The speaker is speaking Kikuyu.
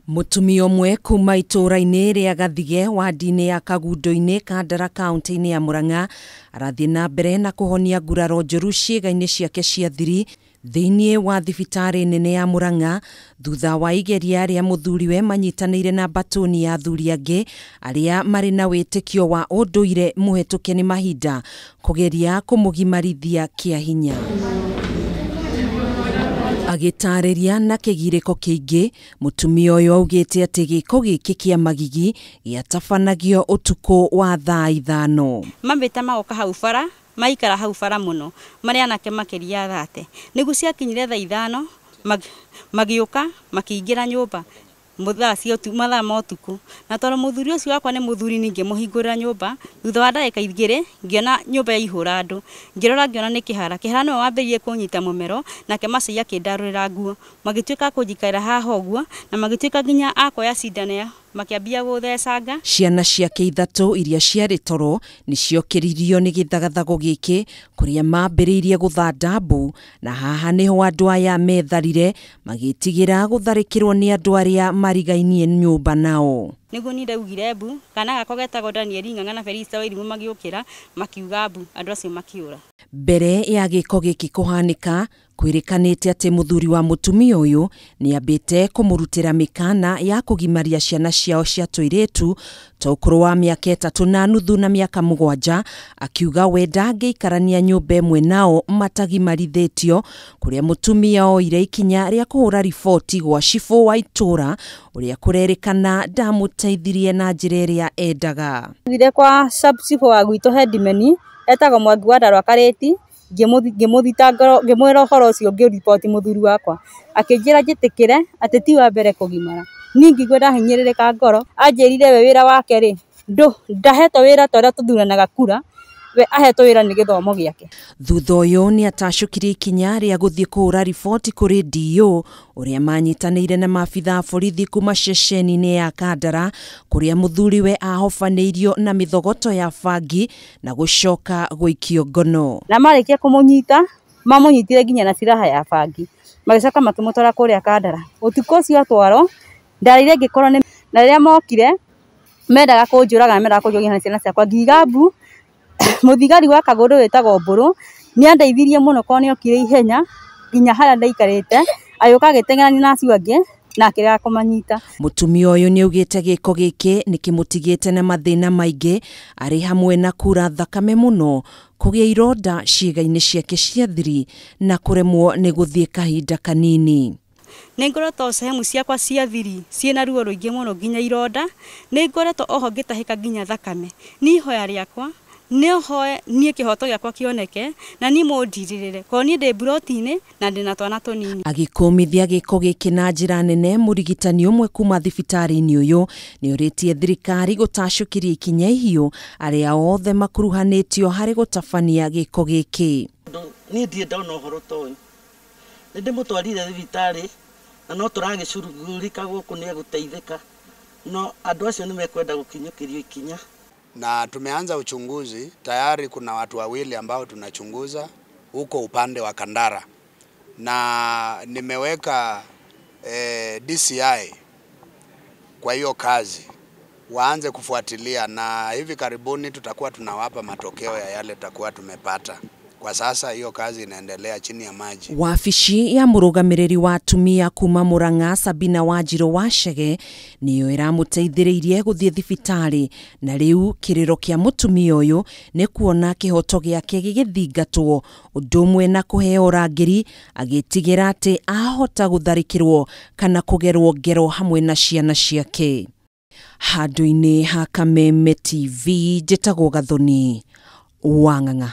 Mũtumia ũmwe kuma itũũra-inĩ rĩa Gathige wadi-inĩ ya Kagundo-inĩ Kandara kaunti-inĩ ya Murang'a arathiĩ na mbere na kũhonia nguraro njũru ciĩga-inĩ ciake cia thiri thĩinĩ wa thibitarĩ nene ya Murang'a thutha wa igeria rĩa mũthuriwe manyitanĩire na mbatũni ya athuri angĩ arĩa marĩ na wĩtĩkio wa ũndũire mũhetũke nĩ mahinda kũgeria kũmũgimarithia kĩa hinya. Agĩtarĩria na kĩgirĩko kĩingĩ, mũtumia ũyũ augĩte atĩ gĩko gĩkĩ kĩa magigi gĩatabanagio ũtukũ wa thaa 5. Mambĩte magoka hau bara, maikara hau bara mũno, marĩ anake makĩria 30. Nĩguo ciakinyire thaa 5, magĩũka makĩingĩra nyũmba mathaa ma ũtukũ. Na tondũ mũthuri ũcio wakwa nĩ mũthuri ningĩ mũhingũrĩra nyũmba, thutha wa ndagĩka 2 ngĩona nyũmba yaihũra andũ. Ngĩrora ngĩona nĩ kĩhara. Kĩhara nĩwe wambĩrĩirie kũnyita mũmero, nake Macai akĩndarũrĩra nguo. Magĩtuĩka a kũnjikarĩra haha ũguo, na magĩtuĩka nginya a kuoya cindano makĩambia gũthecanga. Ciana ciake 3 iria ciarĩ toro nĩciokĩririo nĩ gĩthagathago gĩkĩ kũrĩa mambĩrĩirie gũthanda mbu, na haha nĩho andũ aya metharire magĩtigĩra gũtharĩkĩrwo nĩ andũ arĩa marigainie nyũmba nao. Nĩguo niĩ ndaugire mbu, kana gakwa getagwo Daniel Ng'ang'a na Felista Wairimu magĩũkĩra makiuga mbu, andũ acio makĩũra. Mbere ya gĩko gĩkĩ kũhanĩka, kwĩrĩkanĩte atĩ mũthuri wa mũtumia ũyũ nĩambĩte kũmũrutĩra mĩkana ya kũgimaria ciana ciao cia tũirĩtu ta ũkũrũ wa mĩaka 3.5 na mĩaka 7, akiuga we ndangĩikarania nyũmba ĩmwe nao matagimarithĩtio, kũrĩa mũtumia oire ikinya rĩa kũhũra riboti gwa cibũ wa itũũra ũrĩa kũrerĩkana ndamũteithirie na njĩra ĩrĩa endaga. Thire kwa sub cibũ wa gwitũ headman etagwo Mwangi wa Ndarwa Karĩti, ngĩmũthitanga, ngĩmwĩra ũhoro ũcio, ngĩriboti mũthuri wakwa, akĩnjĩra njĩtĩkĩre atĩ ti wa mbere kũgimara. Niĩ ngĩigua ndahinyĩrĩrĩka ngoro, anjĩrire we wĩra wake rĩ, ndahetwo wĩra ta ũrĩa tũthuranaga kura, we ahetwo wĩra nĩ gĩthomo gĩake. Thutha ũyũ nĩ atacũkirie ikinya rĩa gũthiĩ kũhũra riboti kũrĩ DO ũrĩa manyitanĩire na maabitha a borithi kuma ceceni-inĩ ya Kandara kũrĩa mũthuriwe ahobanĩirio na mĩthogoto ya bangi na gũcoka gũikio ngono. Na marĩkia kũmũnyita, mamũnyitire nginya na silaha ya bangi, magĩcoka makĩmũtwara kũrĩa Kandara. Ũtukũ ũcio atwarwo, ndarĩire ngĩkorwo nĩ, na rĩrĩa mokire mendaga kũnjũraga, mendaga kũnjũraga na ciana ciakwa. Ngiuga mbu, mũthigari wa Kagũndũ wĩtagwo Mbũrũ nĩ andeithirie mũno tondũ nĩ okire ihenya nginya harĩa ndaikarĩte, agĩũka agĩteng'erania na acio angĩ na akĩrega kũmanyita. Mũtumia ũyũ nĩ augĩte gĩko gĩkĩ nĩ kĩmũtigĩte na mathĩna maingĩ, arĩ hamwe na kura thakame mũno, kũgĩa ironda ciĩga-inĩ ciake cia thiri na kũremwo nĩ gũthiĩ kahinda kanini. Nĩ ngoretwo sehemu ciakwa cia thiri ciĩna ruo rũingĩ mũno nginya ironda, nĩ ngoretwo oho ngĩtahĩka nginya thakame. Niĩ ihoya rĩakwa nĩ hoe niĩ kĩhoto gĩakwa kĩoneke na niĩ mũndirĩrĩre, korwo niĩ ndĩ mburoti-inĩ na ndĩna twana tũnini. Agĩkũmithia gĩko gĩkĩ na njĩra nene, mũrigitani ũmwe kuma thibitarĩ-inĩ ũyũ nĩ ũrĩtie thirikari gũtacũkĩria ikinya ihiũ arĩa othe makuruhanĩtio harĩ gũtabania gĩko gĩkĩ. Niĩ ndirĩ ndona ũhoro ta ũyũ, nĩ ndĩmũtwarire thibitarĩ na no tũragĩcurugurika gũkũ nĩ egũteithĩka, no andũ acio nĩ mekwenda gũkinyũkĩrio ikinya. Na tumeanza uchunguzi tayari, kuna watu wawili ambao tunachunguza huko upande wa Kandara, na nimeweka DCI kwa hiyo kazi waanze kufuatilia, na hivi karibuni tutakuwa tunawapa matokeo ya yale tutakuwa tumepata. Kwa sasa hiyo kazi inaendelea chini ya maji. Wabici ya mũrũgamĩrĩri wa atumia kuma Murang'a Sabina Wanjirũ Wachege nĩyo ĩramũteithĩrĩirie gũthiĩ thibitarĩ, na rĩu kĩrĩro kĩa mũtumia ũyũ nĩ kuona kĩhoto gĩake gĩgĩthingatwo ũndũ ũmwe na kũheo ũrangĩri, agĩtigĩra atĩ ahota gũtharĩkĩrwo kana kũgerwo ngero hamwe na ciana ciake. Handũ-inĩ ha Kameme TV, njĩtagwo Gathoni wa Ng'ang'a.